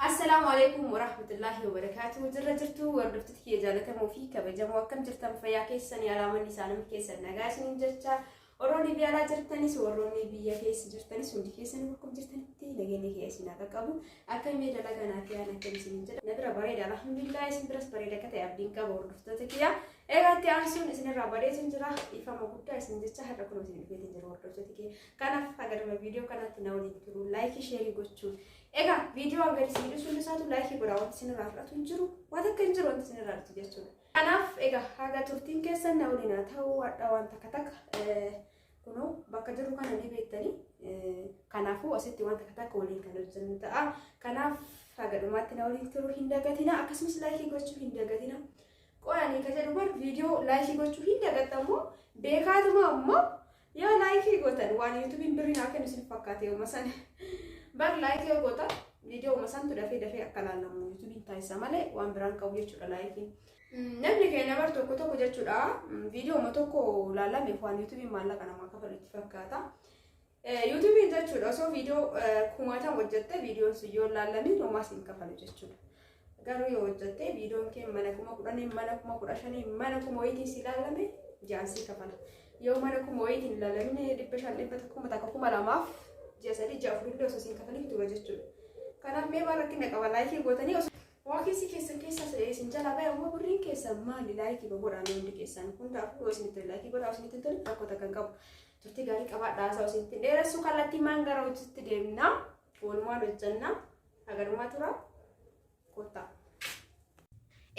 Assalaamu alaikum warahmatullaahi wabarakaatuh. Jirra jirtu hordoftoota kiyya jaallatamoo fi kabajamoo, akkam jirtan? Fayyaa keessanii? Alaamanni isaanii keessan nagaa isiniin jecha. Warroonni biyya alaa jirtanis, warroonni biyya keessa jirtanis, hundi keessan bakkuma jirtanitti nageenya kiyya isin haa qaqqabu. Akka mee dalagaa naaf yaan akkam isiniin jedha. Na bira bareeda, alhamdulillah, isin biras bareeda akka ta'e abdiin qaba, hordoftoota kiyya. Egaa itti aansuun isinirraa bareetu jira. Dhiifama guddaa isin jecha har'a kun isin dhufeetiin jira, hordoftoota kiyya. Kanaaf hagaduma viidiyoo kanatti na waliin turu, like, share gochuun. Egaa viidiyoo hanga isin dhisuun isaatu like godhaa, wanti isinirraa fudhatu hin jiru. Waan akka hin jiru wanti isinirraa dhuftu jechuudha. Kanaaf egaa haga turtiin keessan na waliin haa ta'u. Hadha waan takka takka kunoo bakka jiru kana ni beektanii. Kanaafuu asitti waan takka takka waliin kan hojjennu ta'a. Kanaaf haga dhumaatti na waliin turuu hin dagatina. Akkasumas like gochuu hin dagatina. Qo'anii ka jedhu bar viidiyoo like gochuu hin dagattamoo beekaatuma ammoo yoo like gootan waan YouTubeiin birrii naa kennu isin fakkaate yooma sana. Bar like yoo gootan viidiyoo santu dafee dafee akka laalamu YouTubeiin taasisa malee waan biraan qabu jechuudha likeiin. Namni keenya bar tokko tokko jechuudha viidiyoo tokko laalameef waan YouTubeiin maallaqa namaa kafalu itti fakkaata. YouTubeiin jechuudha osoo viidiyoo kumaatama hojjette viidiyoon sun yoo laalamin homaas hin kafalu jechuudha. Garuu yoo hojjette viidiyoon kee mana 10,000, mana 15,000, mana kuma wayiitiin si ilaalame jaansii kafala. Yoo mana kuma wayiitiin ilaalamin 500, 100, 1000, 2000f ji'a 3, ji'a 4 illee osoo siin kafaliin tura jechuudha. Kanaaf mee maal rakkina qaba like gootanii osoo waa keessi keessan keessa isin jalaa bahe ammoo birriin keessan maali? Like godhaa hundi keessan. Hundaafuu yoo isinitti tole like godhaa, isinitti tole rakkoo takka hin qabu. Turtii gaarii qabaadhaa, haasaa isinitti dheeressuu, kallattii maan gara hojiitti deemna. Walumaan hojjenna. Hagalumaa tura. Kottaa.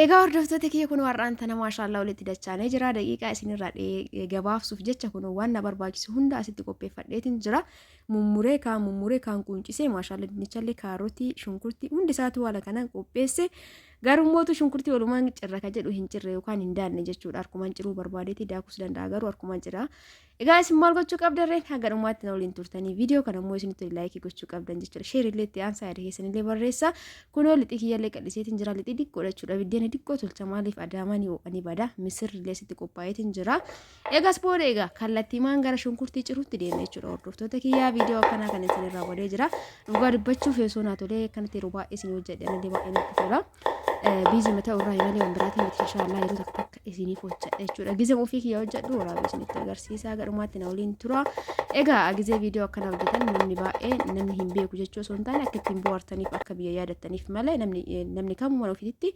Egaa hordoftoota kiyya, kun har'aan tana maashaallaa walitti dachaanee jira. Daqiiqaa isinirraa gabaabsuuf jecha kun waan na barbaachisu hunda asitti qopheeffadheetiin jira. Mummuree kaan mummuree kaan quuncisee, maashaallaa, dinnichallee, kaarotii, shunkurtii hundi isaatu haala kanaan qopheesse. Garuu mootu shunkurtii walumaan cirra ka jedhu hin cirre yookaan hin daanne jechuudha. Harkumaan ciruu barbaadeeti, daakus danda'a, garuu harkumaan cira. Egaa isin maal gochuu qabdan reen? Haga dhumaatti na waliin turtanii viidiyoo kana immoo isinitti like gochuu qabdan jechuudha. Share illee itti aansaa, yaada keessan illee barreessaa. Kunoo lixii kiyyallee qal'iseetiin jira. Lixii diqqoo jechuudha. Biddeena diqqoo tolcha, maaliif adaamaan ho'anii bada. Misirri illee sitti qophaa'eetiin jira. Egas booda egaa kallattiimaan gara shunkurtii ciruutti deemna jechuudha. Hordoftoota kiyyaa, viidiyoo akkanaa kan isin irraa godhee jira. Dhugaa dubbachuuf osoo naa tolee akkanatti yeroo baay'ee isin hojjedhe anallee baay'ee natti tola. Busy mataa irraa malee waan biraatiin miti, inshaallah yeroo takka takka isiniif hojjedha jechuudha. Gizee ofii kiyya hojjedhu waraabee isinitti agarsiisa. Gadhumaatti na waliin tura. Egaa gizee viidiyoo akkana hojjetan namni baay'ee namni hin beeku jechuu osoo hin taane, akka ittiin bohaartaniif, akka biyya yaadattaniif malee namni kamuu mana ofiitti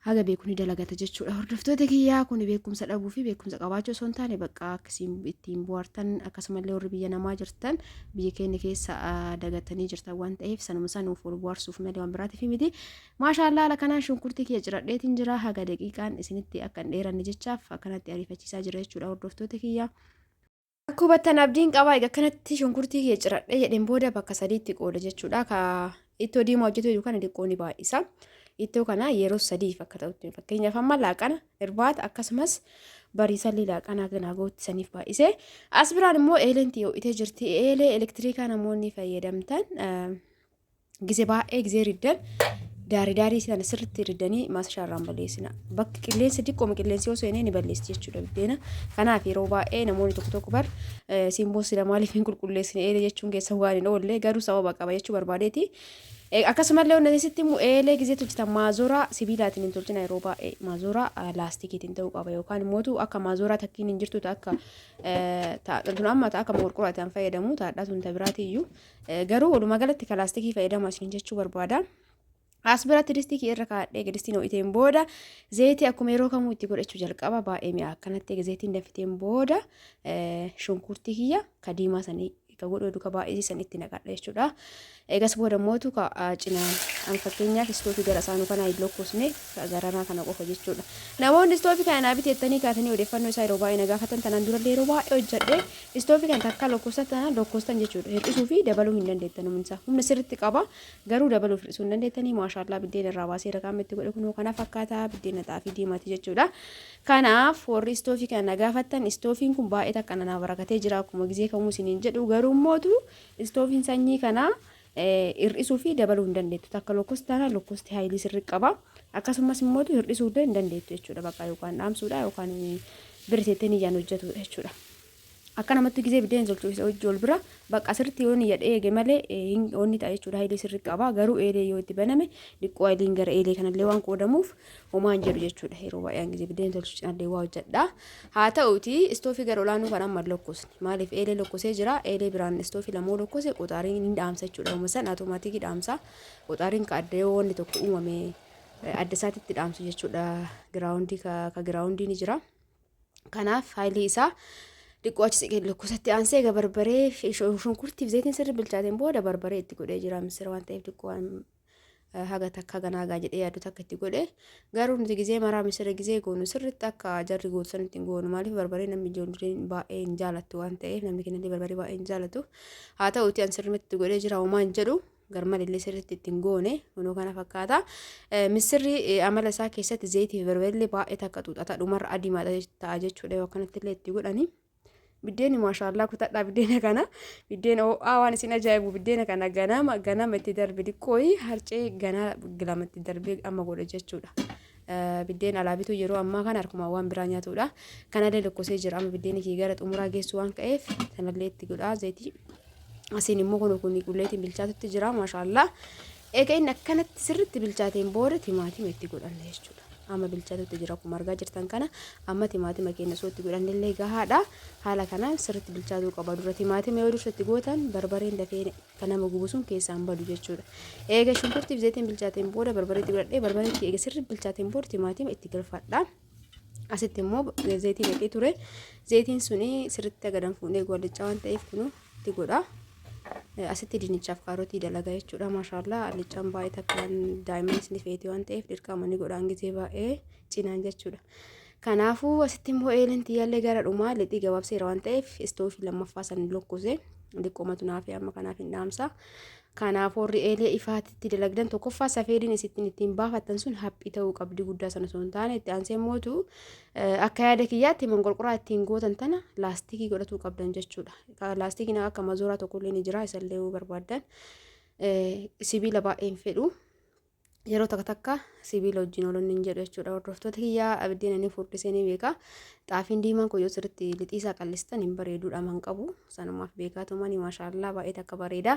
haga beeku ni dalagata jechuudha. Hordoftoota kiyyaa, kun beekumsa dhabuu fi beekumsa qabaachuu osoo hin taane, bakka akkasiin ittiin bohaartan, akkasumallee warri biyya namaa jirtan biyya keenya keessa dagatanii jirtan waan ta'eef sanuma sanuuf wal bohaarsuuf malee waan biraatiif miti. Maashaallah, haala kanaan shunkurtii kiyya ciradheetiin jira. Haga daqiiqaan isinitti akka hin dheeranne jechaaf akkanatti ariifachiisaa jira jechuudha, hordoftoota kiyya. Akka hubattan abdiin qaba. Egaa akkanatti shunkurtii kiyya ciradhee jedheen booda bakka sadiitti qooda jechuudha. Ka ittoo diimaa hojjetu jiru kana xiqqoo ni baay'isa. Ittoo kana yeroo sadiif akka ta'utti, fakkeenyaaf amma laaqana, irbaata, akkasumas bariisallee laaqana ganaa gootti saniif baay'ise. As biraan immoo eeleen ho'itee jirti. Eelee elektiriikaa namoonni fayyadamtan gise baay'ee gisee riddan daarii daarii sana sirriitti riddanii maasashaa irraan balleessina. Bakki qilleensi xiqqooma qilleensi yoo seenee ni balleessi jechuudha biddeena. Kanaaf yeroo baay'ee namoonni tokko tokko bar simboo sila maaliif hin qulqulleessine eelee jechuun keessa waan hin oolle, garuu sababa qaba jechuu barbaadeeti. Akkasumallee wanti asitti immoo eelee gisee tolchitan maazoraa sibiilaatiin hin tolchina, yeroo baay'ee maazoraa laastikiitiin ta'uu qaba, yookaan immoo akka maazoraa takkiin hin jirtu akka tun amma akka qorqoraatiin fayyadamu taadhaa tun tabiraatiiyyuu, garuu walumaa galatti ka laastikii fayyadamaa isin jechuu barbaada. As biratti distii kiyya irra kaa'adhee distiin ho'iteen booda zayitii akkuma yeroo kamuu itti godhachuu jalqaba. Baay'ee mi'a akkanatti zayitiin danfiteen booda shunkurtii kiyya ka diimaa sanii ka godhu duka baay'ee san itti naqadha jechuudha. Eegas booda mootu ka cinaan an fakkeenyaaf istoofii gara isaanuu kanaa hin lokkosne, garanaa kana qofa jechuudha. Namoonni istoofii kana naa biteettanii kaatanii odeeffannoo isaa yeroo baay'ee na gaafatan, tanaan durallee yeroo baay'ee hojjedhe, istoofii kana takka lokkostan tanaan lokkostan jechuudha. Hir'isuu fi dabaluu hin dandeettan humni isaa. Humna sirriitti qaba, garuu dabaluu fi hir'isuu hin dandeettanii. Maashaallaa, biddeen irraa baasee rakaan itti godhe kunoo kana fakkaata, biddeena xaafii diimaati jechuudha. Kanaaf warri istoofii kana na gaafattan, istoofiin kun baay'ee takka na barakatee jira akkuma gizee kamuu isiniin jedhu, garuu mootu istoofiin sanyii kanaa hir'isuu fi dabaluu hin dandeettu. Takka lokkosti taanaan lokkosti, haayilii sirri qaba. Akkasumas immoo hir'isuu illee hin dandeettu jechuudha. Bakka yookaan dhaamsuudha yookaan biriteettee niyyaan hojjetudha jechuudha. Akka namatti gizee biddeen tolchu isa hojii ol bira bakka sirriitti yoo ni jedhee eege malee wanni ta'a jechuudha. Hayilee sirrii qaba. Garuu eelee yoo itti baname dhiqqoo hayiliin gara eelee kanallee waan qoodamuuf homaa hin jedhu jechuudha. Yeroo baay'ee gizee biddeen tolchu cinallee waa hojjedha. Haa ta'uti istoofii gara olaanuu kan amma lokkosne. Maaliif eelee lokkosee jira. Eelee biraan istoofii lamoo lokkose qoxaariin ni dhaamsa jechuudha. Uma san automaatikii dhaamsa. Qoxaariin ka adda yoo wanni tokko uumame adda isaatitti dhaamsu jechuudha. Giraawundii ka giraawundii ni jira. Kanaaf haayilii isaa xiqqoo achi siqee lokkosatti aansee egaa barbaree fi shunkurtii fi zayitiin sirri bilchaateen booda barbaree itti godhee jira. Misira waan ta'eef xiqqoo waan haga takka ganaagaa jedhee yaadu takka itti godhe. Garuu nuti gizee maraa misira gizee goonu sirritti akka jarri gootu sanitti hin goonu. Maaliif barbaree namni ijoolleen baay'ee hin jaalattu waan ta'eef namni kennallee barbaree baay'ee hin jaalatu. Haa ta'uti an sirriitti itti godhee jira homaa hin jedhu. Garmalillee sirriitti itti hin goone kunoo kana fakkaata. Misirri amala isaa keessatti zayitii fi barbarillee baay'ee takka xuuxata dhumarra adii ta'a jechuudha yoo akkanatti illee itti godhani. Biddeenni maashaallaa kutadhaa biddeena kana biddeena ho'aa waan isin ajaa'ibu biddeena kana ganama ganama itti darbe diqqooyi harcee ganaa lama itti darbee amma godhe jechuudha. Biddeen alaa bituu yeroo ammaa kana harkuma waan biraa nyaatudha. Kanallee lokkosee jira amma biddeenni kee gara xumuraa geessu waan ka'eef sanallee itti godhaa zayitii. Asiin immoo kun kun qulleetiin bilchaatutti jira maashaallaa. Egaa inni akkanatti sirriitti bilchaateen booda timaatima itti godhanna jechuudha. Amma bilchaatutti jira akkuma argaa jirtan kana amma timaatima keenya osoo itti godhanne illee gahaadha. Haala kanaan sirriitti bilchaatuu qaba. Dura timaatima yoo dursa itti gootan barbareen dafee kan nama gubu sun keessaan badu jechuudha. Eega shunkurtii fi zayitiin bilchaateen booda barbaree itti godhadhee barbareen eega sirriitti bilchaateen booda timaatima itti galfadha. Asitti immoo zayitii naqee ture. Zayitiin suni sirriitti agadan fuunee gwallichaa waan ta'eef kunu itti godha. Asitti dinnichaaf kaarotii dalaga jechuudha. Maashaallaa allichaan baay'ee takkaan daa'imman isin feeti waan ta'eef dirqama ni godhaan gizee baay'ee cinaan jechuudha. Kanaafuu asitti immoo eeleen tiyyaallee gara dhumaa lixii gabaabseera waan ta'eef istoofii lammaffaa san lokkose liqqoomatu naafee amma kanaaf hin dhaamsa. Kanaaf warri eelee ifaatitti dalagdan tokkoffaa safeediin isittiin ittiin baafattan sun haphii ta'uu qabdi guddaa sana osoo hin taane itti aansee mootu akka yaada kiyyaatti manqorqoraa ittiin gootan tana laastikii godhatuu qabdan jechuudha. Laastikiin akka mazooraa tokkollee ni jira isallee yoo barbaaddan sibiila baay'ee hin fedhu. Yeroo takka takka sibiila wajjin ooluun hin jedhu jechuudha. Hordoftoota kiyyaa abiddiin inni furdisee ni beeka. Xaafiin diimaan kun yoo sirriitti lixii isaa qal'istan hin bareeduudha man qabu. Sanumaaf beekaa tumani maashaallaa baay'ee takka bareeda.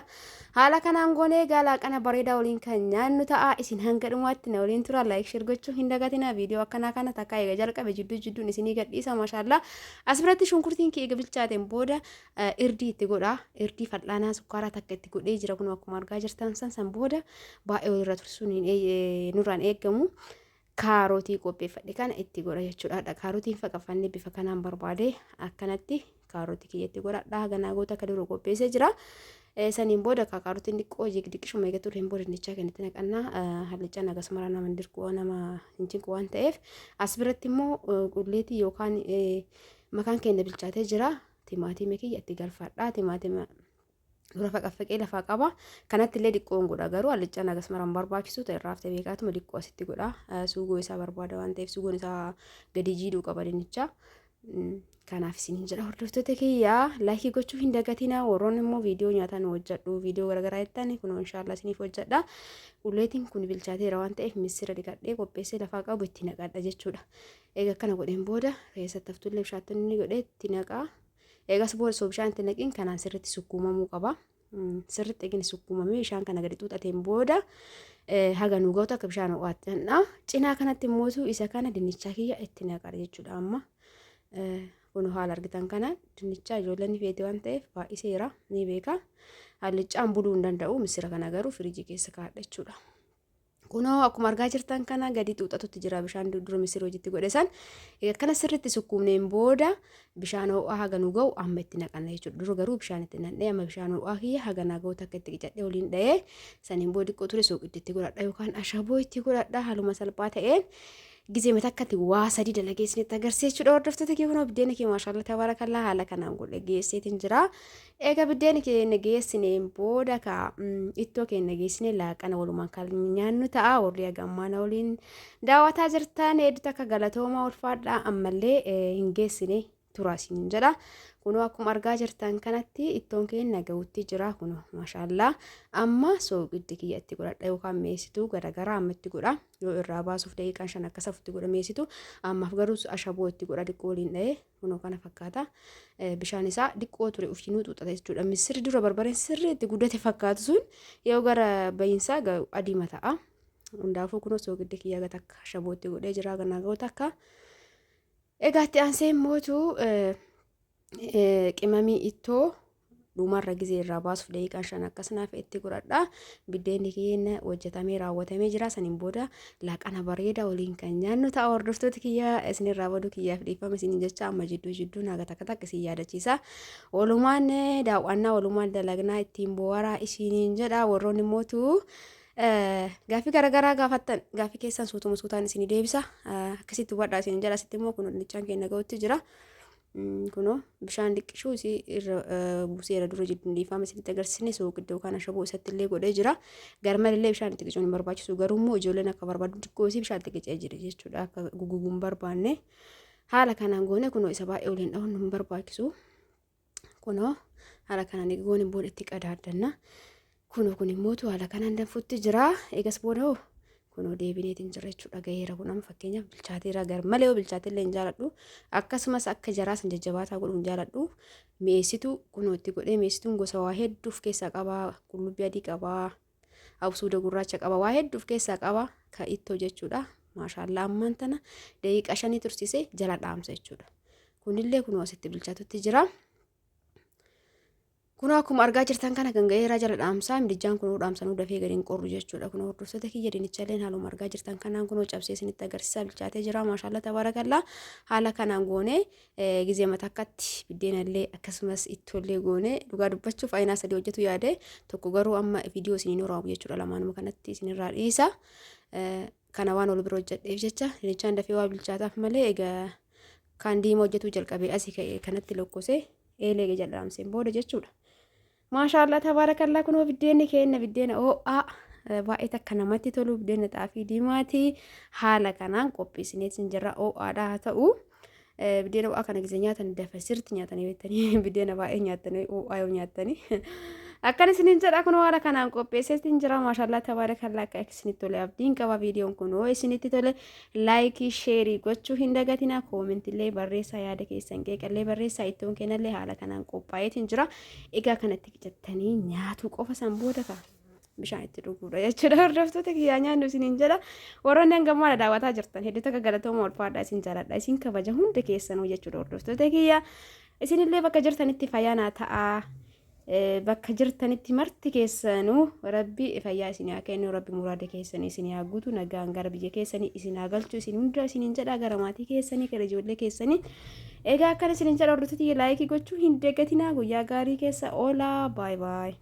Haala kanaan goonee egaa laaqana bareedaa waliin kan nyaannu ta'a. Isin hanga dhumaatti na waliin tura like share gochuu hin dagatina. Viidiyoo akkanaa kana takka eega jalqabe jidduu jidduun isinii gadhiisa maashaallaa. As biratti shunkurtiin kee eega bilchaateen booda irdii itti godha. Irdii fal'aanaa sukkaaraa takka itti godhee jira kun akkuma argaa jirtan san san booda baay'ee walirra tursuun nurraan eegamu. Kaarotii qopheeffadhe kana itti godha jechuudha. Kaarotiin faqafannee bifa kanaan barbaade akkanatti kaarotii kiyya itti godhadha. Ganaa goota akka dura qopheessee jira. Saniin booda kaarotiin xiqqoo diqqishuma eega tureen booda dinnichaa kan itti naqannaa. Hallichaan akkasuma nama hin dirqu nama hin cinqu waan ta'eef as biratti immoo qulleetii yookaan makaan keenya bilchaatee jira. Timaatima kiyya itti galfadha. Timaatima dura faqaffaqee lafaa qaba. Kanatti illee diqqoon godha garuu allichaan hagas mara hin barbaachisu ta'e irraa haftee beekaatuma diqqoo asitti godha. Suugoo isaa barbaada waan ta'eef suugoon isaa gadi jiidhuu qaba dinnicha. Kanaaf isin jedha hordoftoota kiyyaa laayikii gochuu hin dagatinaa warroonni immoo viidiyoo nyaataa nu hojjedhu viidiyoo garaagaraa jettan kunoo inshaallah isiniif hojjedha. Ulleetiin kun bilchaateera waan ta'eef missira dhiqadhee qopheessee lafaa qabu itti naqadha jechuudha. Eega akkana godheen booda keessatti haftullee bishaatti inni godhee itti naqaa. Eegas booda osoo bishaan itti naqiin kanaan sirriitti sukkuumamuu qaba. Sirriitti eegni sukkuumamee bishaan kana gadi xuuxateen booda haga nu ga'utu akka bishaan ho'aatti dhandha. Cinaa kanatti immoo isa kana dinnichaa kiyya itti naqara jechuudha amma. Kun haala argitan kana dinnichaa ijoolleen ni feeti waan ta'eef baay'iseera ni beeka. Hallichaan buluu hin danda'u misira kana garuu firiijii keessa kaa'adha jechuudha. Kunoo akkuma argaa jirtan kana gadi xuuxatutti jira bishaan dura misir hojiitti godhe san. Akkana sirriitti sukkuumneen booda bishaan ho'aa haga nu ga'u amma itti naqanna jechuudha. Dura garuu bishaan itti naqnee amma bishaan ho'aa kiyya haga naa ga'u takka itti qicadhee waliin dha'ee saniin booda xiqqoo ture suuqiddi itti godhadha yookaan ashaboo itti godhadha haaluma salphaa ta'een gizee matakkatti waa sadii dalagee isinitti agarsiisa jechuudha. Hordoftoota kee kunoo biddeena kee maashaallaa tabaarakallaa haala kanaan godhe geesseetiin jira. Egaa biddeena keenya geessineen booda ka ittoo keenya geessine laaqana walumaan kan nyaannu ta'a. Warri haga ammaa na waliin daawwataa jirtan hedduu takka galatooma ulfaadha. Ammallee hin geessine. tura isiniin jedha. Kunoo akkuma argaa jirtan kanatti ittoon keenya gahutti jira kunoo maashaallaa. Amma soogiddi kiyya itti godhadha yookaan mi'eessituu garaagaraa amma itti godha. Yoo irraa baasuuf daqiiqaan 5 akka safutti godha mi'eessitu. Ammaaf garuu ashaboo itti godha diqqoo waliin dha'ee kunoo kana fakkaata. Bishaan isaa diqqoo ture ufinuu xuuxata jechuudha. Missirri dura barbareen sirrii itti guddate fakkaatu sun yoo gara bahiinsaa adiima ta'a. Hundaafuu kunoo soogiddi kiyya gata akka ashaboo itti godhee jira ganaa ga'u takka. Egaa itti aansee mootu qimamii ittoo dhumarra gizee irraa baasuuf daqiiqaa 5 akkas naaf itti godhadha. Biddeenni keenya hojjetamee raawwatamee jira. Saniin booda laaqana bareeda waliin kan nyaannu ta'a. Hordoftoota kiyya isinirraa baduu kiyyaaf dhiifama isiniin jecha amma jidduu jidduu naga takka takka isin yaadachiisa. Walumaan daawwannaa walumaan dalagnaa ittiin boo'araa isiniin jedha. Warroonni mootu gaaffii garaagaraa gaafattan gaaffii keessan suutuma suutaan isinii deebisa. Akkasitti hubadhaa isiniin jedha. Asitti immoo kun dinnichaan keenya ga'utti jira. Kunoo bishaan diqqishuu isii irra buuseera dura jidduun dhiifama isinitti agarsiisne soogidda yookaan ashaboo isatti illee godhee jira. Garmalillee bishaan itti qicuun hin barbaachisu garuu immoo ijoolleen akka barbaadu xiqqoo isii bishaan itti qicee jira jechuudha akka guguguu hin barbaanne. Haala kanaan goone kunoo isa baay'ee waliin dha'uun hin barbaachisu. Kunoo haala kanaan goone booda itti qadaaddanna. Kunoo kun immoo haala kanaan danfutti jira. Eegas booda hoo kunoo deebineetiin jira jechuudha. Gaheera kun amma fakkeenyaaf bilchaateera gar malee yoo bilchaatellee hin jaaladhu. Akkasumas akka jaraa san jajjabaataa godhu hin jaaladhu. Mi'eessituu kunoo itti godhee mi'eessituun gosa waa hedduu of keessaa qaba. Qullubbii adii qaba. Absuuda gurraacha qaba. Waa hedduu of keessaa qaba. Ka ittoo jechuudha. Maashaallaa ammaan tana daqiiqaa 5 tursiisee jala dhaamsa jechuudha. Kunillee kunoo asitti bilchaatutti jira. Kunoo akkuma argaa jirtan kana kan ga'eeraa jala dhaamsaa midijaan kunoo dhaamsanuu dafee gadi hin qorru jechuudha. Kunoo hordoftoota kiyya dinichalleen haaluma argaa jirtan kanaan kunoo cabsee isinitti agarsiisaa bilchaatee jira. Maashaallaa tabaarakallaa haala kanaan goonee gizee matakkatti biddeenallee akkasumas ittoollee goonee dhugaa dubbachuuf ayinaa sadii hojjetu yaade tokko garuu amma viidiyoo isiniin horaabu jechuudha. Lamaanuma kanatti isinirraa dhiisa. Kana waan ol bira hojjedheef jecha dinichaan dafee waa bilchaataaf malee egaa kaan diimaa hojjetuu jalqabee asii ka'e kanatti lokkosee eelee jala dhaamseen booda jechuudha. Maashaallah tabaarakallaa kunoo biddeenni keenya biddeena ho'aa baay'ee takka namatti tolu biddeena xaafii diimaati. Haala kanaan qopheessineetiin jirra ho'aadha haa ta'u. Biddeena ho'aa kana gizee nyaatan dafa sirriitti nyaatanii beektanii biddeena baay'ee nyaatanii ho'aa yoo nyaatanii. Akkan isiniin jedha kunoo haala kanaan qopheesseetiin jira maashaallah tabaarakallaa akka isinitti tole abdiin qaba viidiyoon kun hoo isinitti tole laayikii sheerii gochuu hin dagatinaa koomentillee barreessaa yaada keessan qeeqallee barreessaa ittoon kennallee haala kanaan qophaa'eetiin jira egaa kanatti qicattanii nyaatuu qofa san booda kaa bishaan itti dhuguudha jechuudha hordoftoota kiyyaa nyaannu isiniin jedha warroonni hanga ammaa daawwataa jirtan hedduu takka galatooma ulfaadha isin jaaladha isin kabaja hunda keessanuu jechuudha hordoftoota kiyyaa isinillee bakka jirtanitti fayyaa naa ta'aa. Bakka jirtanitti marti keessanuu rabbi fayyaa isin haa kennu rabbi muraada keessanii isin haa guutu nagaan gara biyya keessanii isin haa galchu isin hunda isiniin jedha gara maatii keessanii gara ijoollee keessanii egaa akkana isiniin jedha hordoftoota laayikii gochuu hin dagatinaa guyyaa gaarii keessa oolaa baay baay.